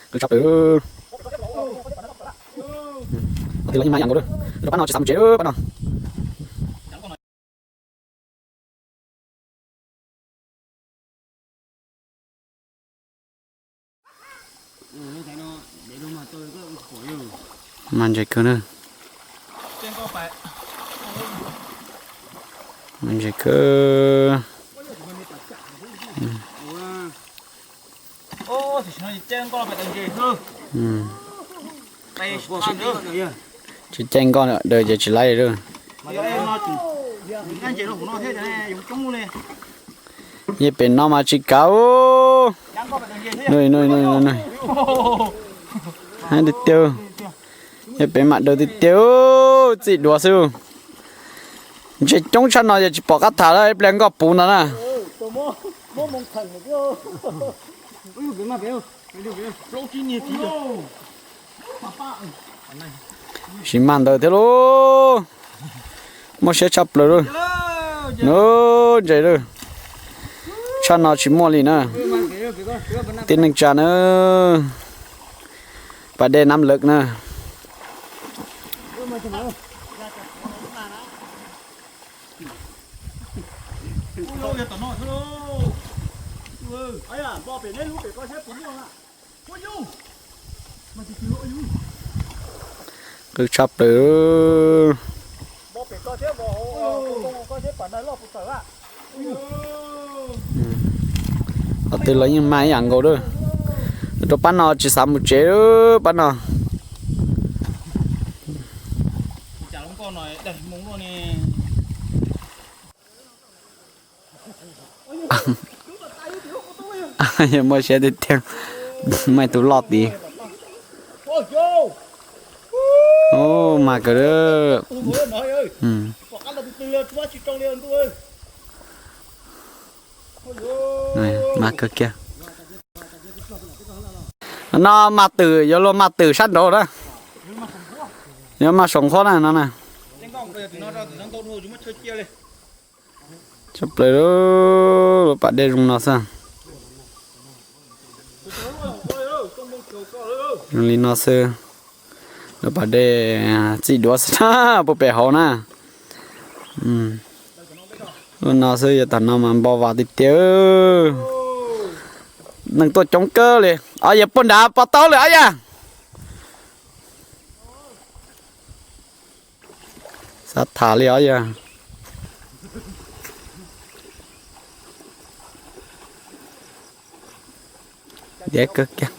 Qw tshaj plaws. Qhov twg los yeej mas ib yam nkaus lawm. Rau pab no tsis xav mus tsev pab no. Mas ntses kawg na. Mas ntses kawg. Tsis caij nkoj daws ces tsis laib li. Yog pem no mas tsis kav. Tiag tiag. Yog pem mam daws tiag tiag. Txij duav xwb. Ntses coob tshaj no yog tsis pom qab tham lawm, ib pliag nkoj puv ntawd na. Tsis mag ntawd thiab lauj. Muaj siab tshaj plaws lauj. Ntses lauj. Tshaj no tsis muaj li na. Tib neeg tsa na. Pas dej Nam Lawm na. Qw tshaj plaws. Qhov twg los yeej mag ib yam nkaus lawm. Rau pab no tsis xav mus tsev pab no. Yog muaj siab tiag tiag, muaj ib tug loj tid. Mag kawg. Mag kawg kiag. No mag twm, yuav luag mag twm sab nraud na. Yuav mag saum nqhuab na no na. Tshaj plaws, lub pas dej zoo no xwb. Zoo li no xwb. Lub pas dej txij duav xwb na, puag pem hauv na. Lub no xwb, yog tom no mas npau vas tiag tiag. Neeg tuaj coob kawg li. Ob yawg puag nrad pom tau lawm ob yawg. Xav tham li os yog. Deb kawg kiag.